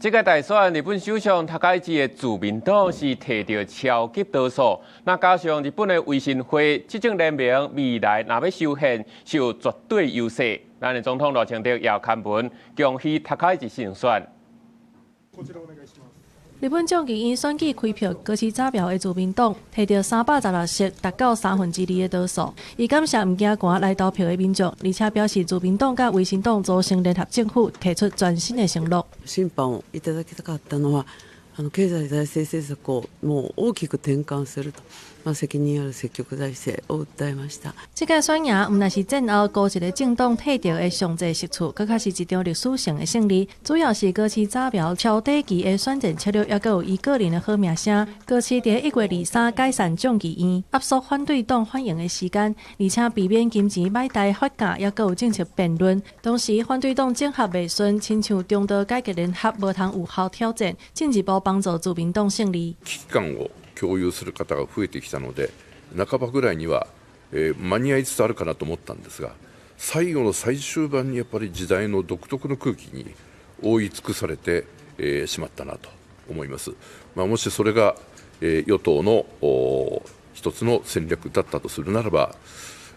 這屆大選，日本首相高市的自民黨是提著超級多數，那加上日本的維新會執政聯盟未來若欲修憲，是有絕對優勢。咱的總統賴清德也刊文恭喜高市勝選。日本眾議院選舉開票，高市早苗的自民黨提著316席，達到2/3的多數。伊感謝毋驚寒來投票的民眾，而且表示自民黨佮維新黨組成聯合政府，提出全新的承諾。審判をいただきたかったのは、経済財政政策をもう大きく転換すると、責任ある積極財政を訴えました。這屆選贏，毋但是戰後孤一个政黨提著的上濟席次，閣較是一場歷史性的勝利。主要是高市早苗超短期的選戰策略，抑閣有伊個人的好名聲。高市佇1月23解散眾議院，壓縮反對黨反應的時間，而且避免金錢買台發假，抑閣有政策辯論。同時，反對黨整合袂順，親像中道改革聯合無通有效挑戰，進一步幫助自民黨勝利。危機感を共有する方が増えてきたので、半ばぐらいには、間に合いつつあるかなと思ったんですが、最後の最終盤にやっぱり時代の独特の空気に覆い尽くされて、しまったなと思います。もしそれが、与党の一つの戦略だったとするならば、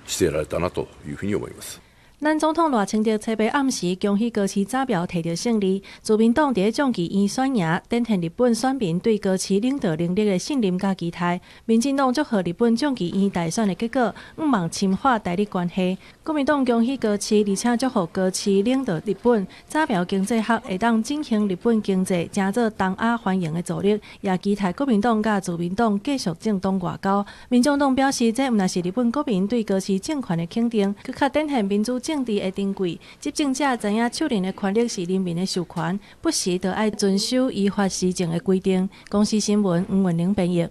してやられたなというふうに思います。咱總統賴清德初八暗時恭喜高市早苗提著勝利，自民黨佇眾議院選贏，展現日本選民對高市領導能力的信任佮期待。民進黨祝賀日本眾議院大選的結果，向望深化台日關係。國民黨恭喜高市，而且祝福高市領導日本早苗經濟學會當振興日本經濟，成做東亞繁榮的助力，也期待國民黨佮自民黨繼續政黨外交。民眾黨表示，這毋但是日本國民對高市政權的肯定，閣較展現民主政治的珍貴。執政者知影手裡的權力是人民的授權，不時就愛遵守依法施政的規定。公視新聞黃文玲編譯。